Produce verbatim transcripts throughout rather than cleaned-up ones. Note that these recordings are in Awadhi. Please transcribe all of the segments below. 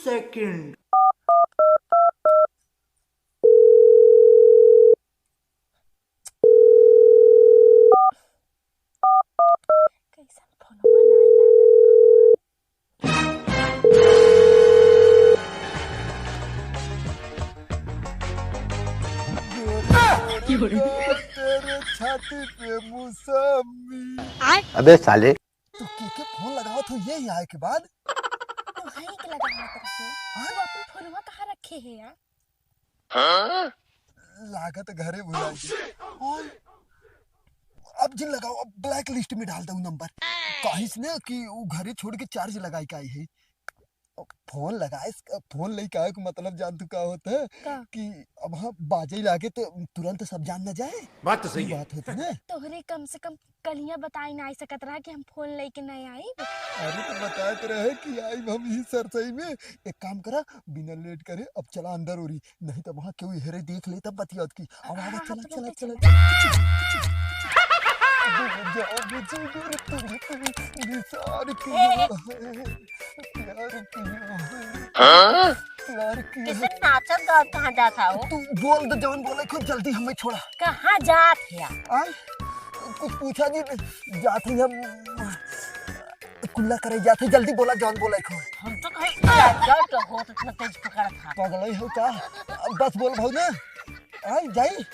second. कैसन फोनवा नाई लागत भगवान। तेरे छाती पे मौसमी। अबे साले। तो के के फोन लगावत हो ये यहाँ के बाद? तो हई के लगावत रहे। हाँ? तू अपन फोनवा कहाँ रखे है यार? हाँ? लागत घरे भुला गए। और अब जिन लगाओ, अब black list में डाल दो नंबर। काहिस ने कि उ घरे छोड़ के charge लगाई के आई है। फोन लगाए, फोन लेके आए के मतलब जान तू का होता है? का? कि अब हाँ बाजे लागे तो तुरंत सब जान न जाए। बात तो सही ये है। बात होती ना। तोहरे कम से कम कलिया बताई ना आई सकत रहा कि हम फोन लेके नहीं आई। अरे तो बताए तो रहे कि आई हम ही सरसई में। एक काम करा, बिना लेट करे अब चला अंदर ओरी, नहीं तो वहाँ केहू हेरे देख ले तब बतियात की। अब आवा, हाँ, चला, हाँ, चला, चला, चला, चला। चला। निसार किया है, प्यार किया है, प्यार किया है। कैसे नाचत गावत कहाँ जात हो? तू बोल दे, जौन बोले खुद जल्दी हमें छोड़ा। कहाँ जात है? आय, कुछ पूछा जी, जात ही हम कुल्ला करे जात है, जल्दी बोला, जौन बोले खुद। हम तो कहीं जात तो होत इतना तेज पकड़ था। पगलई हो का? बस बोल भाऊ ना। आय, जाई।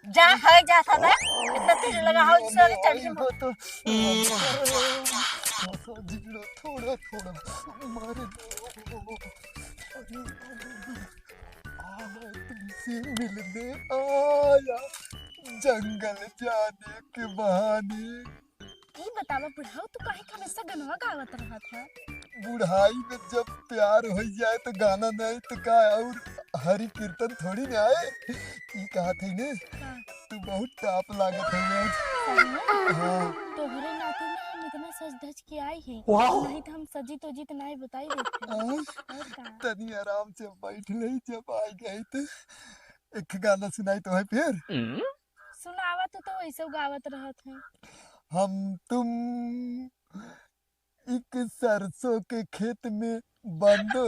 जा, है जा, सब है। इतना तेज लगा हो, इस वाले चढ़ी में। तो थोड़ा, थोड़ा मार दो। अरे, आज तुमसे मिलने आया, जंगल जाने के बहाने। ई बतावा बुढ़ाऊ, तू काहे के हमेशा गनवा गावत रहत है? बुढ़ाई में जब प्यार हो जाए तो गाना नहीं तो का, और हरि कीर्तन थोड़ी ना आए। ई कहा थे ने, हाँ। तू बहुत top लागत है आज। सही में? हाँ। तोहरे नाते ना हम इतना सज धज के आई है। वाह। नहीं तो हम सजी तो जीत नहीं बताई देते। हाँ। और का? तनी आराम से बैठ ले, जब आ गए तो एक गाना सुनाई तो है फिर। सुनावा, तू तो वैसे गावत रहत है। हम तुम एक सरसों के खेत में बंद हो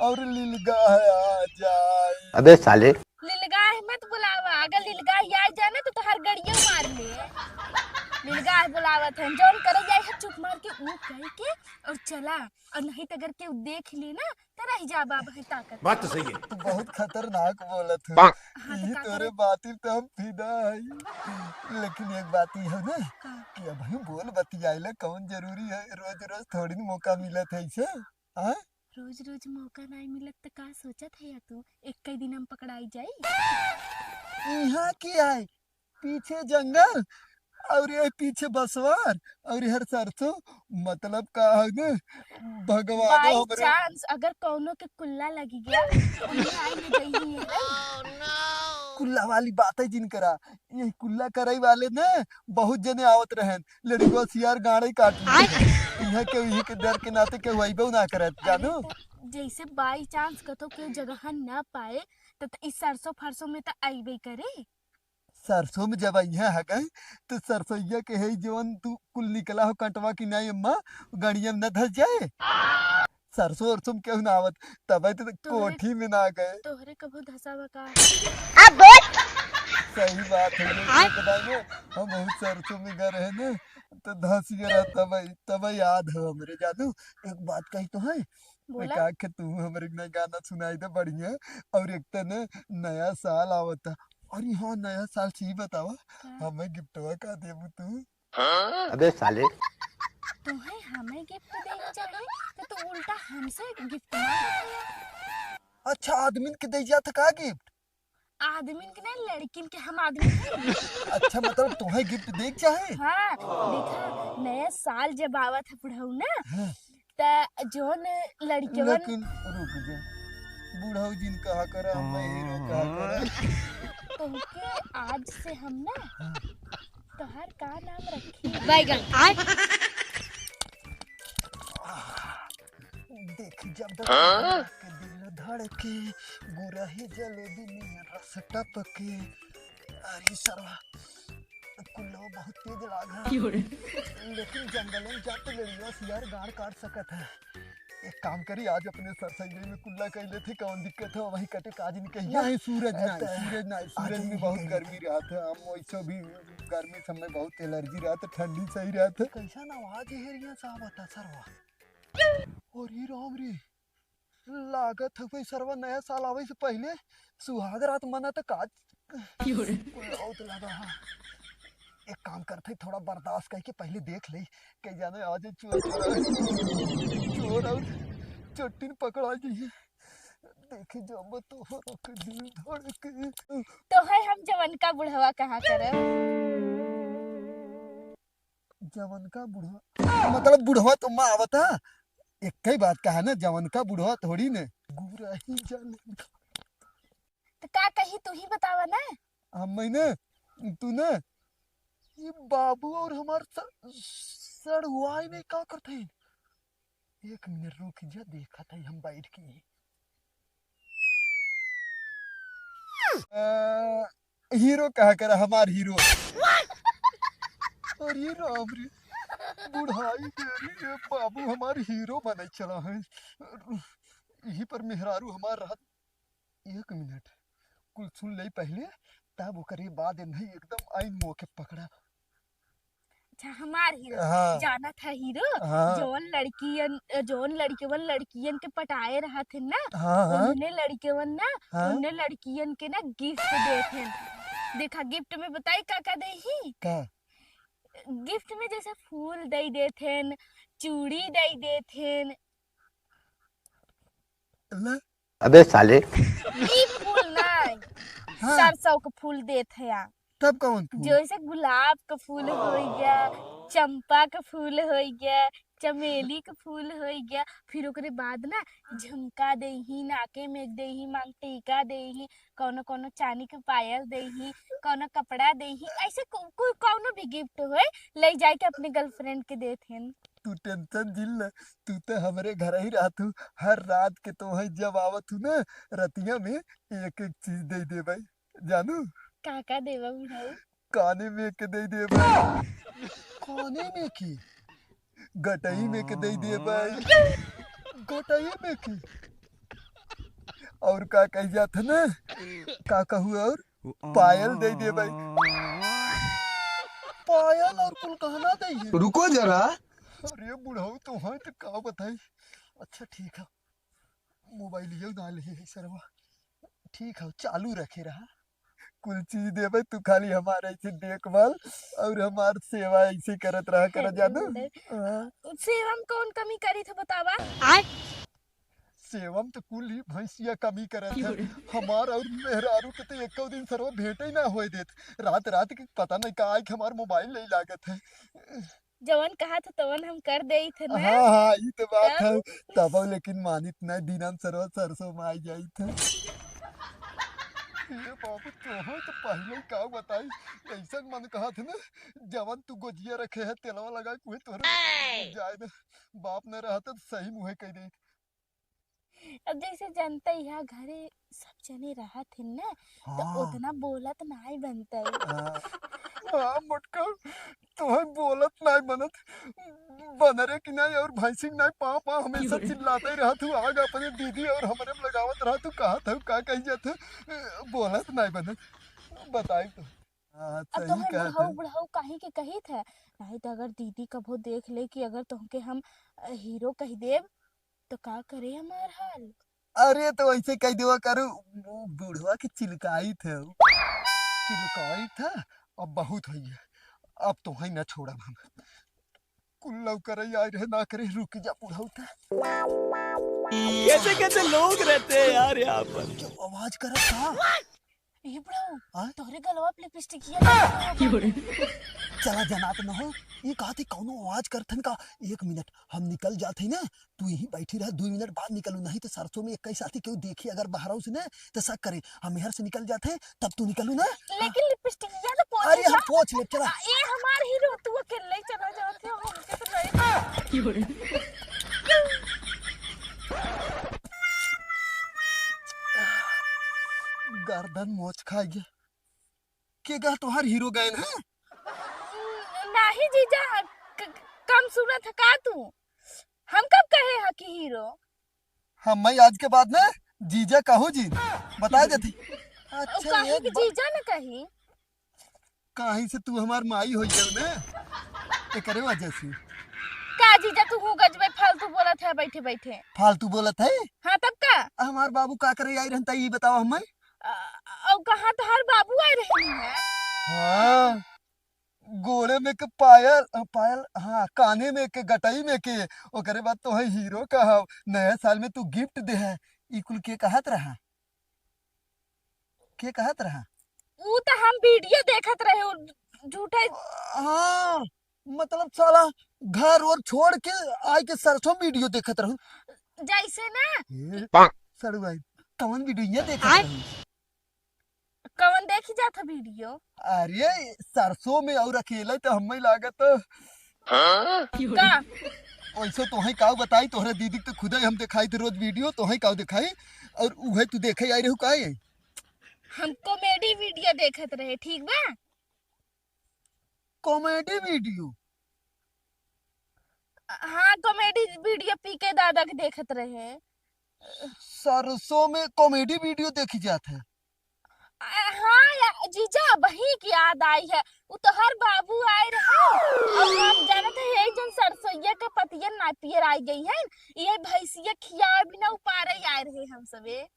और लीलगाय आ जाए। अबे साले। लीलगाय मत बुलावा, अगर लीलगाय आ जाए ना तो तोहार गड़िया मार ले। लीलगाय बुलावत है, जौन करे जाए है चुप मार के ऊ कह के और चला, और नहीं तो अगर केहू देख ले ना तो रह जा बाबा है ताकत। बात तो सही है। तू बहुत खतरनाक बोलत हो। हाँ, तो ये का तोरे करे? बाती तो हम फिदा है। लेकिन एक बात ये है ना का? कि अब हम बोल बतियाइला कौन जरूरी है, रोज रोज थोड़ी न मौका मिलत है इसे। हाँ? रोज रोज मौका नहीं मिलत तो का सोचत है या तू? एक कई दिन हम पकड़ाई जाई। यहाँ की आए, पीछे जंगल और ये पीछे बसवार और हर सरसों, मतलब का है ना, भगवान by हमरे chance अगर कौनो के कुल्ला लगी गया, तो उन्हें आई में जइही है। कुल्ला वाली बात है जिनकरा, ये कुल्ला करई वाले ना बहुत जने आवत रहन, लड़िकवा सियार गाड़े काट ले। इहाँ के, इहाँ के डर के नाते केहू अइबो ना करत, अरे जानू? तो जैसे by chance कतो के जगह ना पाए, तो, तो इस सरसों फरसों में तो अइबे करे। सरसों में जब अइहे हगई, तो सरसोइया के है जवन तू कुल निकला हो कंटवा की नाई अम्मा, गड़िया में न धस जाए। सरसों उरसों में केहू ना आवत, तबे तो तोहरे, कोठी में ना गए। तोहरे कभू धसावा का? सही बात है, ये आय। तो बताइए, हम बहुत सरसों में गए रहे ना, तो धस गया रहा, तबे, तबे याद है हमरे, जानू। एक बात कही तो है, बोला। एक आखे तू हमरे नया गाना सुनाई दे बढ़िया, और एक तने नया साल आवता। अरे हाँ, नया साल से ही बतावा, का? हमें गिफ्टवा का देबू तू? अबे साले। तुम्हें हमें गिफ्ट देख चाहे, तो तू उल्टा हमसे गिफ्ट मांगत है। अच्छा, आदमी के दे जात का गिफ्ट? आदमी के ना, लड़किन के हम आदमी हैं। अच्छा, मतलब तुम्हें गिफ्ट देख चाहे? हाँ, देखा, नया साल जब आवत है बुढ़ऊ ना, हाँ। त जौन लड़कियवन लड़किन, रुक जा, बुढ़ऊ जिन कहा करा, मैं हीरो कहा करा। तुमके आज से हम ना, हाँ। तोहार का नाम रखी? बैगन। आय। देख जब हाँ? के दिल धड़के, गुरही जलेबी नियर रस टपके। अरे सरवा, कुल्लो बहुत तेज लाग है। क्यों रे? लेकिन जंगल में जाते लड़िया सियार गाड़ काट सकत है। एक काम करी, आज अपने सरसैये में कुल्ला कइ लेथे, कौन दिक्कत है, वही कटे काज नहीं कहिए। नहीं, सूरज नहीं, अत-, सूरज नहीं, सूरज आज में नहीं बहुत कहिए। गर्मी रहत है, हम वैसे भी गर्मी समय बहुत एलर्जी रहत है, ठंडी सही रहत है। कैसन आवाज है रे साहब, बता सरवा। और ये राम रे, लागत है कोई सरवा नया साल आवे से पहले सुहाग रात मना तो काज क्यों रे? कोई बहुत लगा है। एक काम करते, थोड़ा बर्दाश्त करके पहले देख ले, कहीं जाने आज चोर, चोर और चट्टिन पकड़ा जी। देखी जब तो हो के दिल धड़के। तो है हम जवन का बुढ़वा कहाँ करब? जवन का बुढ़वा, मतलब बुढ़वा तो माँ आवता। एक ही बात कहा ना, जवन का बुढ़वा थोड़ी ने। गुरही जाने। तो का कही, तू ही बतावा ना। हम मैंने, तू ना, ये बाबू और हमार स-, सड़ुआई नहीं का करते हैं? एक मिनट रुक जा, देखा था हम बैठ के। आ, हीरो कहा करा हमार हीरो। अरे राम रे, बुढ़ाई देरी रे बाबू, हमार हीरो बने चला है। यही पर मेहरारू हमार रहत। एक मिनट, कुल सुन ले पहले, तब ओकरे बाद नहीं एकदम आइन मुँह के पकड़ा। अच्छा, हमार हीरो। हाँ। जाना था हीरो, हाँ। जौन लड़कियन, जौन लड़कियन, लड़कियन के पटाए रहत हैं ना, हाँ, हाँ। उन्हें लड़कियन ना, हाँ। उन्हें लड़कियन के ना गिफ्ट देत हैं। देखा, गिफ्ट में बताई का का दे ही? का? गिफ्ट में जैसे फूल दे देत हैं, चूड़ी दे देत हैं। ले, अबे साले। ई फूल नाई, हाँ। सरसों के फूल देत है या। तब कौन फूल? जैसे गुलाब के फूल होइ गया, चंपा के फूल होइ गया, चमेली के फूल होइ गया, फिर ओकरे बाद ना झुमका देही, नाके में देही, मांग टीका देही, कौनो कौनो चांदी के पायल देही, कौनो कपड़ा देही, ऐसे कौ-, कौ-, कौनो भी गिफ्ट होए, ले जाए के अपने गर्लफ्रेंड के देत हैं। तू टेंशन जिन ले, तू तो हमरे घर ही रहत हूँ। हर रात के तोहई जब आवत हूँ ना, रतिया में एक एक चीज दे देबै, जानू। का का देबा बुढ़ऊ? काने में के दे देबै। काने में की? गटई में के दे देबै। गटई में की? और का कह जात है ना? का कहू और? पायल दे देबै। पायल और कुल गहना दे है। रुको जरा। अरे बुढ़ऊ, तोहई तो का बताई। अच्छा ठीक है, मोबाइल ये ना ले है सरवा। ठीक है, चालू रखे रहा। कुल चीज देबै, तू खाली हमार ऐसे देखभाल और हमार सेवा ऐसे करत रहा करा, जानू। हाँ। सेवा में कौन कमी करी थे बतावा? आय। सेवा में तो कुल ही भैंसिया कमी करत है। हमार और मेहरारू के तो एको दिन सरवा भेंटे ही ना होए देत। रात रात के पता नहीं का आइके हमार मोबाइल ले लागत है। जवन कहा था तवन हम कर देई थे ना। हाँ, हाँ, ई तो बात तब? है। तब लेकिन मानित नहीं, दिनम सरवा सरसों में आई जाई थे। ये बाबू, तोहई तो पहले ही का बताई, ऐसन मन कहा थे ना, जवन तू गोजिया रखे है, तेलवा लगा के उहे तोहरे जाए ना। बाप न रहता तो सही मुँहे कह दे। अब जैसे जनते यहाँ घरे सब जने रहत हैं ना, तो हाँ। उतना बोलत नाई बनते। हाँ। हाँ, मोटका, तोहई बोलत नाई बनत। बनरे की नाई और भैंसी की नाई, पाँव, पाँव हमेशा चिल्लाते ही रहत हूँ। आग अपने दीदी और हमरे में लगावत रहत हूँ, कहत हूँ, का कही जात हूँ, बोलत नाई बनत। बताई तो। हाँ, अब सही तोहर कहत बुढ़ऊ, है। बुढ़ऊ काहे के कही थे? नहीं तो अगर दीदी कभो देख ले कि अगर तोहके हम, अ, हीरो कह देब, तो का करे हमार हाल? अरे, तो ऐसे कह देवा करू, वो बुढ़वा के चिलकाई थे। चिलकाई था, अब बहुत है ये। अब तोहई ना छोड़ब हम। कुल्लऊ करे, आए रहे ना करे, रुक जा बुढ़ऊ था। कैसे कैसे लोग रहते हैं यार यहाँ पर। जो आवाज करत था। ए बुढ़ऊ, हाँ? तोहरे गलवा पे लिपस्टिक ये लगा। चला जनात न हो, ये कहते कौनो आवाज करथन का। एक मिनट, हम निकल जात है ना, तू यहीं बैठी रह, दो मिनट बाद निकलू, नहीं तो सरसों में एक ही साथी क्यों देखी अगर बहराऊ से ना, तो शक करे। हम यहाँ से निकल जात है, तब तू निकलू ना। लेकिन लिपस्टिक ये तो पोछ अरे हम जा। पोछ ले, चला। आ, ए हमार हीरो, तू अकेले चला जात है, हमके तो नहीं। गर्दन मोच खा गया। के गा तोहार हीरो गए ना? नहीं जीजा, क-, कम सुनत है का तू? हम कब कहे ह कि हीरो? हम मैं आज के बाद ना जीजा कहू जी, बताइ देती। अच्छा, काहे एक कि बा- जीजा न कही? काहे से तू हमार माई होइ गइल ना, एकरे वजह से। का जीजा तू हूँ गजबे फालतू बोलत है बैठे बैठे? फालतू बोलत है? हाँ तब का? हमार बाबू का करे आई रहन त ई बताओ हमें। अ, अउ कहाँ तोहार बाबू आए रहनी है? हाँ, गोड़े में के पायल, अ, पायल, हाँ, काने में के, गटई में के। ओकरे बाद तोहे हीरो कहब, नया साल में तू गिफ्ट दे है, ई कुल के कहत रहा? के कहत रहा? ऊ त हम वीडियो देखत रहे, उ झूठे। हाँ, मतलब साला घर ओर छोड़ के आइ के सरसों वीडियो देखत रहू। जैसे ना। ए, सड़ुआइन, कौन वीडियो देखत आय? रहू? कौन देखी जात ह वीडियो? अरे, सरसों में और अकेले त हमें लागत। हाँ? का? वैसे तोहे काउ बताई, तोहरे दीदी के तो खुदे हम देखाई थे रोज वीडियो, तोहे काउ देखाई? और उहे तू देखे आई रहू काहे? हम कॉमेडी वीडियो देखत रहे, ठीक बा? कॉमेडी वीडियो? हाँ, कॉमेडी वीडियो पीके दादा के देखत रहे। सरसों में कॉमेडी वीडियो देखी जात है? आ, हाँ या, जीजा, अबही के याद आई है। उ तोहर बाबू आए रहे। अब हम जानत है, यही जन सरसोइया के पतियन ना पियर आई गई है। ये भैंसिया खियाए बिना उपारे आए रहे हम सबे।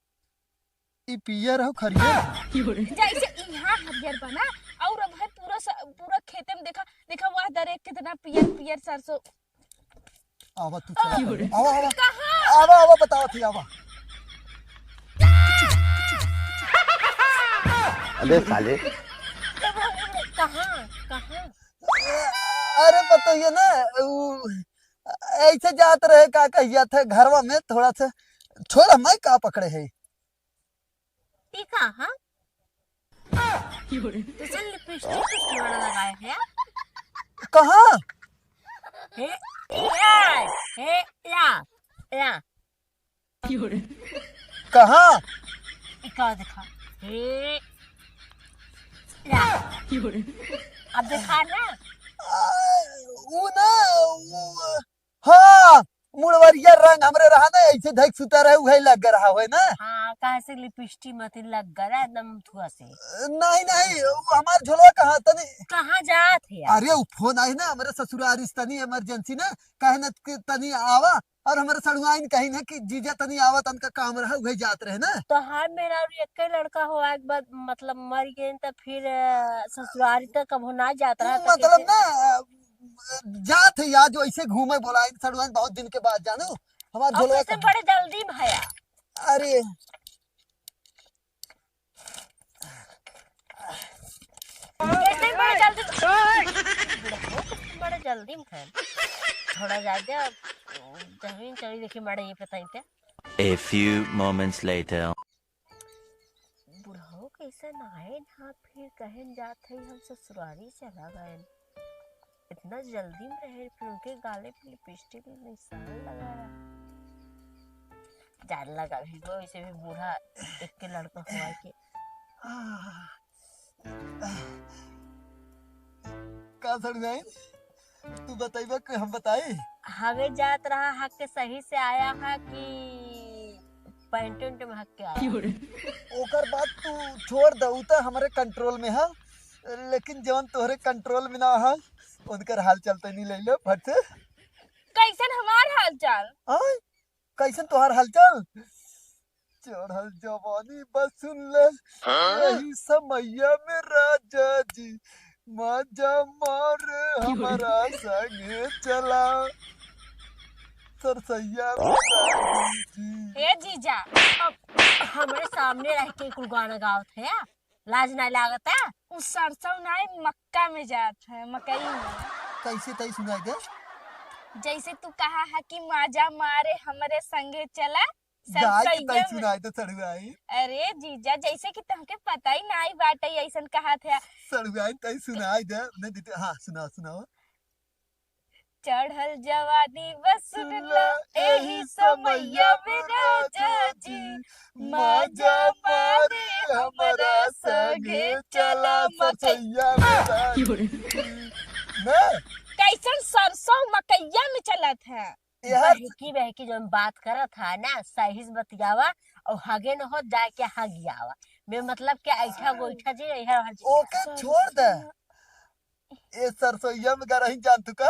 ई पियर हो खरियर? जैसे यहाँ हरियर बना, और अब है पूरा स-, पूरा खेते में देखा, देखा वह दरे कितना पियर पियर सरसों। आवा तू चला। आवा, आवा। कहाँ? आवा, आवा, बतावा थी, आवा। अबे साले। कहाँ? कहाँ? अरे बताइए ना, उ, ऐसे जात रहे, का कहिया थे घरवा में, थोड़ा सा छोड़, मैं का पकड़े है। ई का, हाँ? तू से लिपस्टिक किसने वाला लगाया है? कहाँ? हे, हे, हे, या, या। कहाँ? ई का देखा? हे, या। अब देखा ना? आ, ऊ ना, ऊ, हाँ, मुड़वरिया रंग हमरे रहा ना, ऐसे धैक सुता रहे, उहे लग रहा होय ना। हाँ, काहे से लिपस्टिक मत लग रहा एकदम थुआ से। नहीं, नहीं, उ हमार झोलवा कहाँ तनी। कहाँ जात है यार? अरे, उ फोन आए ना हमरे ससुरारी से तनी इमरजेंसी ना, कहे ना कि तनी आवा, और हमरे सड़ुआइन कही ना कि जीजा तनी आवा, तनका काम रहा, उहे जात रहे ना। तो हर मेहरारू एक लड़का हो, एक बार मतलब मर गए तो फिर, अ, ससुरारी तक कबो ना जात रहा, तो मतलब कैसे? ना, जात है यार, जो ऐसे घूमे बोला, इन सड़ुआइन बहुत दिन के बाद, जानू, हमार अब झोलवा कैसे कहाँ? बड़े जल्दी में है यार। अरे। कैसे बड़े जल्दी में? बड़े जल्दी में है। थोड़ा ज्यादा जमीन चली देखी, बड़े ये बताई थे। A few moments later. बुढ़ऊ कैसन आए ना, फिर कहन जात है हम ससुरारी चला गए। इतना जल्दी में रहे, फिर उनके गाले पे लिपस्टिक निशान लगा रहा। जान लगा भी वो, वैसे भी बूढ़ा एक के लड़का हुआ के। का सड़ुआइन? तू बताइबा कि हम बताई? हवे जात रहा हक के सही से आया है कि पैंट उंट में हक के आया? ओकर बात तू छोड़ दे, उ त हमरे कंट्रोल में है, लेकिन जवन तोहरे कंट्रोल में ना है, उनकर हाल चाल तनी ले ले फट से। कैसन हमार हाल चाल? आय? कैसन तोहार हाल चाल? चढ़ल जवानी बा सुन ले, हाँ? यही समैया में राजा जी, मजा मारे हमरा संगे चला। सरसैया में राजा जी। हे जीजा, अब हमरे सामने रह के कुल गाना गावत है, लाज नहीं लागत है? उ सरसों नहीं, मक्का में जात है, मकई में। कैसे तई सुनाई दे? जैसे तू कहा है कि मजा मारे हमरे संगे चला, गाय के सरसोइया तई में। सुनाई दे सड़ुआइन। अरे जीजा, जैसे कि तुमके पता ही नहीं बाटे, ऐसन कहा थे। सड़ुआइन तई सुनाई दे, नहीं दीदी, हाँ, सुनाओ, सुनाओ। चढ़ल जवानी बस सुन ला, एही समैया में राजा जी, मजा मारे हमरा संगे चला मकैया में राजा जी। ना? कैसन सरसों मकैया में चलत है? यार। बहकी बहकी जौन बात करत है ना, सही से बतियावा, और हगे न हो जाए के हगियावा। बे मतलब के ऐठा गोइठा जी, ऐठा हर जी। ओके, छोड़ दे। ए सरसोईया में गरही जान तू का?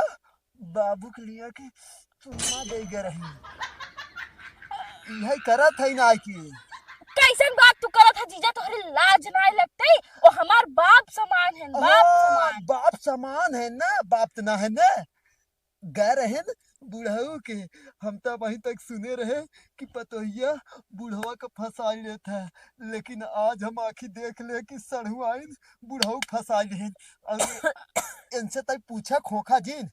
बाबू के लिया के चुम्मा दे गरही। इहे करत है ना कि। कैसन बात तू करत है जीजा, तोहरे लाज नाय लगते? ओ हमार बाप समान है, बाप हाँ, समान। बाप समान है ना, बाप तो ना है ना। गए रहेन बुढ़ऊ के, हम तो अबहीं तक सुने रहे कि पतोहिया बुढ़वा के फंसाई लेत है, लेकिन आज हम आँखी देख ले कि सढ़ुआइन बुढ़ऊ फंसाई लेन। और इनसे तई पूछा खोखा जिन।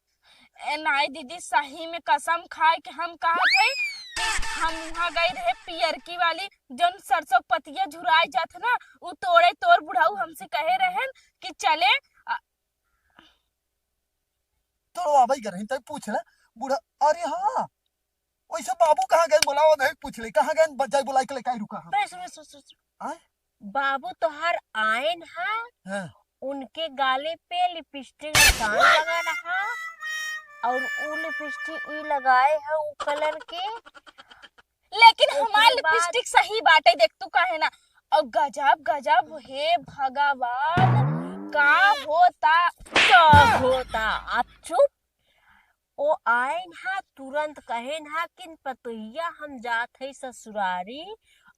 ए नाई दीदी, सही में कसम खाए के हम कहत हई कि हम उहाँ गई रहे पियरकी वाली, जौन सरसों के पतिया झुराए जात ना, उ तोड़े तोर बुढ़ऊ हमसे कहे रहेन कि चले, अ, तोड़वावे के रही, तई पूछ ले। बूढ़ा, अरे हाँ, वैसे बाबू कहाँ गए, बोलावा नहीं, पूछ ले, कहाँ गए, ब-, जाए बुलाई के लेके आई, रुका हम। बस, बस, बस, बस। आय? बाबू तोहार आयन हा, हाँ। उनके गाले पे लिपस्टिक निशान लगा रहा, और उ लिपस्टिक ई लगाए है उ कलर के। लेकिन ओकरे हमार बाद लिपस्टिक सही बाटे, देख तू काहे ना। और गजब, गजब, हे भगवान, का होता? का होता? आप चुप। ओ आइन हा तुरंत कहेन हा कि पतोहिया हम जात है ससुरारी,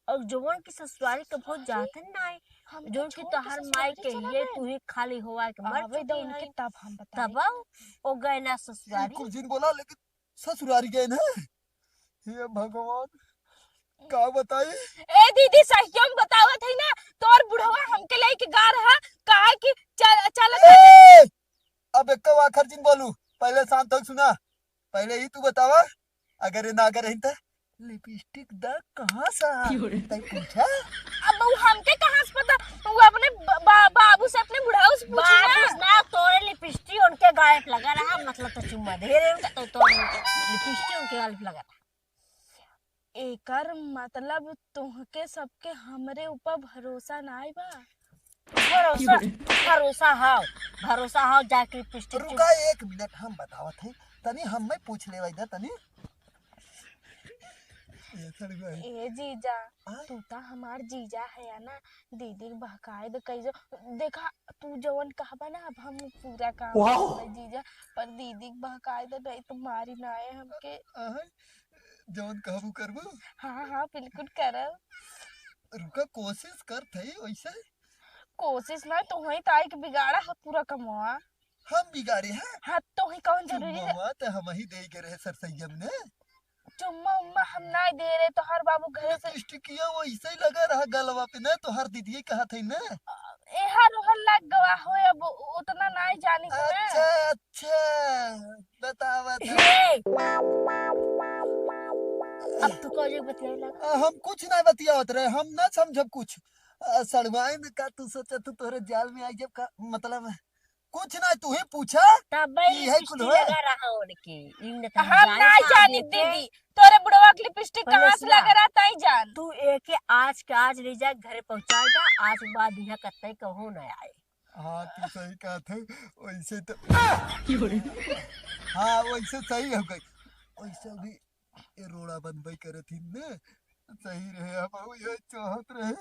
और जवन की ससुरारी कबो जात है ना, हम जवन की छोड़ के तोहार ससुरारी माई के चला ये गए। तू ही खाली होवा के मर आवे चुकी दो उनके है। तब हम बताई। तब ओ गए ना ससुरारी। कुछ दिन बोला, लेकिन ससुरारी गए ना। हे भगवान, का बताई? ए दीदी, सहियम बतावत है ना, तोर बुढ़वा हमके लेके गा रहा, कहा कि चल, चल। ए! अब एक आखर जिन बोलू, पहले शांत हो सुना। पहले ही तू बतावा, अगर ये ना अगर रही त लिपस्टिक दा कहाँ से आ? क्यों रे? तई पूछा? अब वो हमके कहाँ से पता? वो अपने ब-, बा-, बाबू से, अपने बुढ़ऊ से पूछी ना। बाबू से ना, तोरे लिपस्टिक उनके गाल पे लगा रहा, मतलब तो चुम्मा दे रहे हो, तो तोरे लिपस्टिक उनके गाल पे लगा रहा। एकर मतलब तुहके सबके हमरे ऊपर भरोसा नाई बा? भरोसा, भरोसा हाव, भरोसा हाव, जाके लिपस्टिक रुका, एक मिनट, हम बतावत है, तनी हम मैं पूछ लेवाई दा तनी। ए, सर गई। ए जीजा, आय? तू ता हमार जीजा है ना, दीदी के बहकाए दे कई जो, देखा, तू जवन कहबा ना, अब हम पूरा काम वाह। करबे जीजा, पर दीदी के बहकाए दे, नहीं तो मारी ना आए हमके। आय? जवन कहबू करबू? हाँ, हाँ, बिल्कुल करब। रुका, कोशिश करत हई वैसे। कोशिश ना, तोहई ताई के बिगाड़ा है पूरा कमवा। हम बिगाड़े हैं? हाँ, तोहई कौन जरूरी है? चुम्मवा त हमही दे के रहे सरसैया में ने। चुम्मा उम्मा हम ना दे रहे, तोहर बाबू घरे से लिपस्टिकिया वैसे ही लगा रहा गलवा पे ना, तोहर दीदी कहत है ना। एहर ओहर लग गवा हो, अब उतना नाई जानी के ना। अच्छा, अच्छा, बतावत है। हे! अब तू कौन जो बतियाए लगा? आ, हम कुछ ना बतियावत रहे, हम ना समझब कुछ। आ, सड़वाइन का तू सोचा, तू तोहरे जाल में आई जब का, मतलब, कुछ ना, तू ही पूछा। तब भाई इहे कुल लिपस्टिक होए। लगा रहा उनके, इनने तो हम जाने ना का जानी आगे के। दीदी, तोरे बुढ़वा के लिपस्टिक पहले कहाँ से सुना। लगा रहा, ताई जान। तू एके आज के आज ले जा, घरे पहुँचा जा, आज के बाद यहाँ कतई कहूँ ना आए। हाँ, तू सही कहत है, वैसे तो। क्यों रे? हाँ, वैसे सही हो गई। वैसे भी ये रोड़ा बनबई करे थी ने, सही रहे, हम यही चाहत रहे।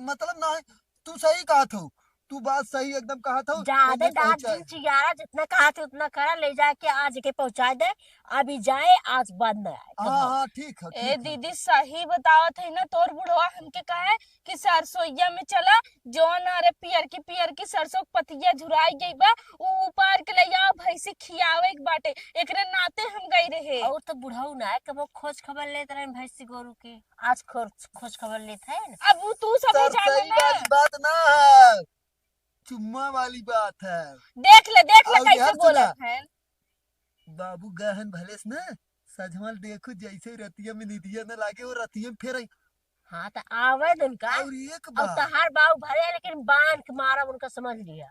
मतलब ना, तू सही कहत हो, तू बात सही एकदम कहत हो। ज्यादा पहले दांत पहुंचाए। जिन चियारा, जितना कहत है उतना करा, ले जाके आज के पहुंचा दे, अभी जाए, आज बाद में आए। हाँ, हाँ, ठीक है, ए ठीक है। दीदी, सही बतावत है ना, तोर बुढ़वा हमके कहे कि सरसोईया में चला, जौन अरे पियर की, पियर की सरसों के पतिया झुराई गई बा, उ उपार के ले आओ, भैंसी खियावे के बाटे, एकरे नाते हम गई रहे। और तो बुढ़ऊ ना है, कबो खोज खबर लेत रहे भैंसी गोरू के, आज खोज, खोज खबर लेत है ना। अब वो तू सब सर, जाने सही ना। वाली बात ना है, चुम्मा वाली बात है। देख ले, देख ले और कैसे यार सुना, बोलत है। बाबू गहन भले से ना, सजमल देखो जैसे रतिया में निदिया न लागे, वो रतिया में फेर आई। हाँ, तो आवे दे उनका। और एक और बात। तहार बाबू भले, लेकिन बांध के मारब उनका, समझ लिया।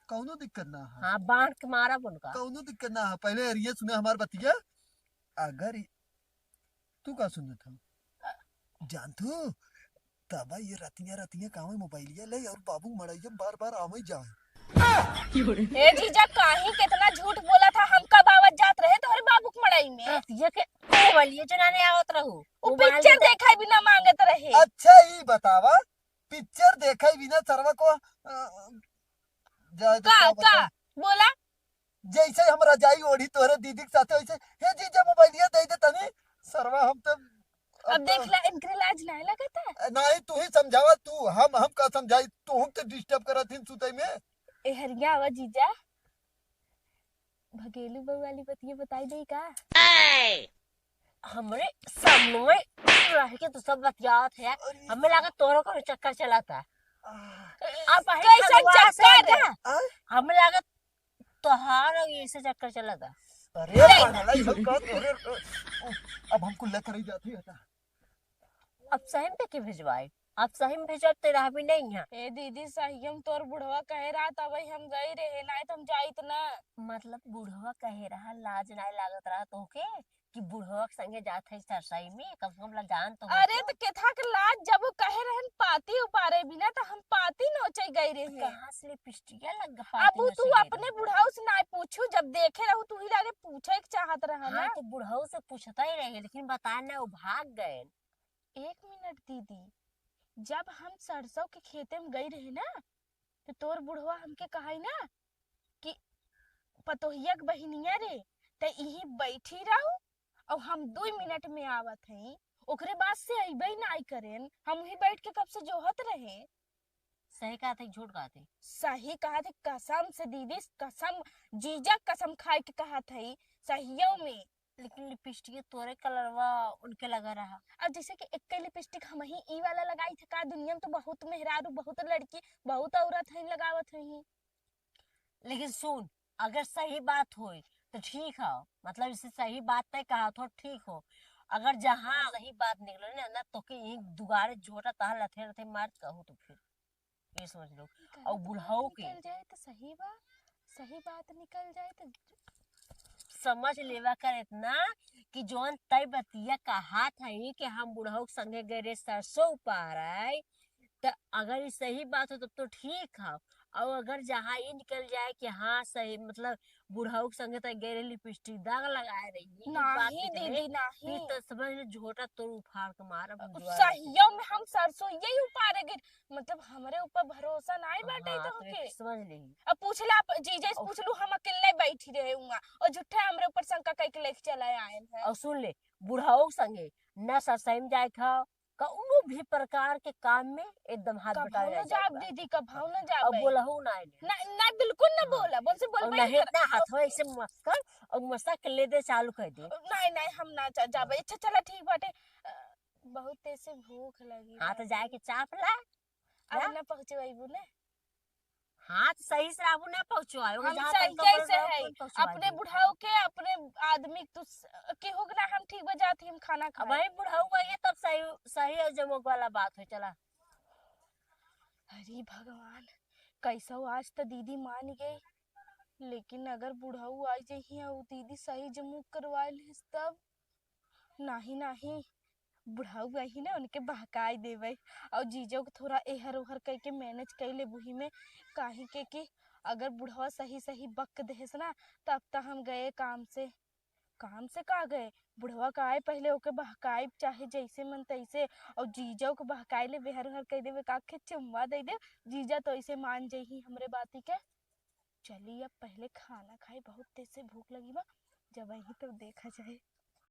कौनो दिक्कत ना है। हाँ, बांध के मारब उनका। कौनो दिक्कत ना है। पहले अरिया सुना हमार बतिया। अगर इ-, तू का सुनत हो? जानथू, तब ये रतिया रतिया कावे मोबाइलिया ले और बाबू मड़ैया बार बार आवे जाए। ए जीजा, काहे कितना झूठ बोला था, हम कब आवत जात रहे तोहरे बाबू मड़ई में। रतिया के मोबाइलिया चलाने आवत रहू। उ मोबाइल पिक्चर देखे बिना मांगत रहे। अच्छा, ई बतावा, पिक्चर देखे बिना सरवा को, अ, जाए तो का, का का? बतावा? बोला। जैसे हम रजाई ओढ़ी तोहरे दीदी के साथे, वैसे, "हे जीजा, मोबाइलिया दे दे तनी।" सरवा, हम तो अब अब देख तो ला, इनकरे लाज नाय लगता? नहीं, तू ही समझावा, तू, हम, हम का समझाई, तू हम तो डिस्टर्ब करत हिन सुतई में। ए हरिया, आवा जीजा, भगेलू बहू वाली बतिया बताई दे का? हमरे सामने में रह के तू सब बतियावत है, अरे हमें लगा तोरो कोनो चक्कर चलाता। आह। अब भाई कैसन खलवा से चक्कर? ना, आह? हमें लगा तोहार और ये से चक्कर चलाता। अरे ले। पागल है, ई सब का तोरे, अब हमको लेकर ही जाती है ना। अब सही में के भेजवाए? अब सही में भेजवाए, ते रहबी नहीं है। ए दीदी, सही हम तोर बुढ़वा कहे रहा, तबे हम गई रहे, नहीं तो हम जाइत ना। मतलब बुढ़वा कहे रहा, लाज नहीं लागत रहा तोके कि बुढ़वा के संगे जात है सरसई में, कम से कम ला जान तो अरे होतो। तो केथा के लाज, जब वो कहे रहन पाती उपारे बिना, तो हम पाती नोचे गई रहे। कहाँ से लिपस्टिक लग पाती अब वो नोचे तू गई अपने रहे? बुढ़ऊ से ना पूछू, जब देखे रहू तू ही लागे पूछे के चाहत रहा हाँ, ना। तो बुढ़ऊ से पूछता ही रहे, लेकिन बता ना, वो भाग गए। एक मिनट दीदी, जब हम सरसों के खेते में गई रहे ना, तो तोर बुढ़वा हमके कहाई ना कि "पतोहिया के बहिनिया रे, ते इही बैठी रहू और हम दो मिनट में आवत हई।" ओकरे बाद से अइबे नाई करेन, हम वही बैठ के कब से जोहत रहे। सही कहत है, झूठ कहत है? सही कहत है, कसम से दीदी, कसम, जीजा कसम खाए के कहत है, सहियों में। लेकिन लिपस्टिक तोरे कलरवा उनके लगा रहा। अब जैसे कि एक लिपस्टिक हम ही ई वाला लगाई थे का, दुनिया में तो बहुत मेहरारू, बहुत लड़की, बहुत औरत हैं लगावत हैं। लेकिन सुन, अगर सही बात होई तो ठीक हो, मतलब इसे सही बात तय कहा तो ठीक हो। अगर जहाँ सही बात निकले ना, ना तो के एक दुगारे झोटा तहार लथे लथे मार कहू तो फिर ये समझ लो। निकल और तो बुढ़ऊ के निकल जाए तो सही बा, सही बात निकल जाए तो समझ लेवा कर इतना कि जौन तय बतिया कहात है कि हम बुढ़ऊ के संगे गए रहे सरसों उपारे, तो अगर ये सही बात हो तब तो ठीक है। और अगर जहाँ ये निकल जाए कि हाँ सही, मतलब बुढ़ऊ के संगे तय गए रहे लिपस्टिक दाग लगाए रही, ये बात नहीं निकले, दीदी, नहीं। फिर तो समझ लो झोटा तोर उफार के मारब हम दुआरे पे। सहियों में हम सरसों यही उपारे गिर, मतलब हमरे ऊपर भरोसा नहीं बाटे हाँ, तो तो के। समझ ली। अब पूछ ले आप, जीजा से और पूछ लू, हम अकेले बैठी रहे हुआ और झूठे हमरे ऊपर शंका कई के लेके चला आए हैं। और सुन ले, बुढ़ऊ के संगे ना सरसई में जाए खाओ, कौनो भी प्रकार के काम में एकदम हाथ कभऊ बटावे न ना जाब जाए। दीदी, कभऊ न जाब। और बोलहु ना आइले। ना, ना, बिल्कुल ना हाँ। बोला, बोल से बोल और भाई नहीं कर। इतना हाथवा ऐसे मस्कर और मस्का के ले दे चालू कर दे। नहीं, नहीं, हम ना जा, जाब। अच्छा, चला ठीक बाटे। अ, बहुत तेज से भूख लगी हाँ, तो बाटे। जाए के चाप ला। अब ना? ना पहुँचवाइबू ना? हाँ, तो सही से आबू ना पहुँचवाए, ओकर हम जहाँ सही तक कैसे बोल रहे है? हो, पहुँचवा अपने दे। बुढ़ाऊ के, अपने आदमी के तू स-, केहू के ना हम ठीक बजाती हम खाना अब खाए। वही बुढ़ाऊ का ये तब सही, सही और जमुक वाला बात हो, चला। अरे भगवान, कैसो आज तो दीदी मान गई, लेकिन अगर बुढ़ाऊ आ जइही और दीदी सही जमुक करवा लिस तब? नाही, नाही, बुढ़ाऊ आही ना, उनके बहकाई देवे और जीजो के थोड़ा एहर ओहर करके मैनेज कर ले बुही में, काहे के कि अगर बुढ़वा सही सही बक देहस ना, तब त हम गए काम से। काम से का गए, बुढ़वा का आए पहले ओके बहकाइब, चाहे जैसे मन तैसे, और जीजो के बहकाई ले, बेहर ओहर कह देवे, का के चुम्मा दे दे, जीजा तो ऐसे मान जइही हमरे बाती के। चली अब पहले खाना खाई, बहुत तेज से भूख लगी बा, जब आई तब देखा जाए।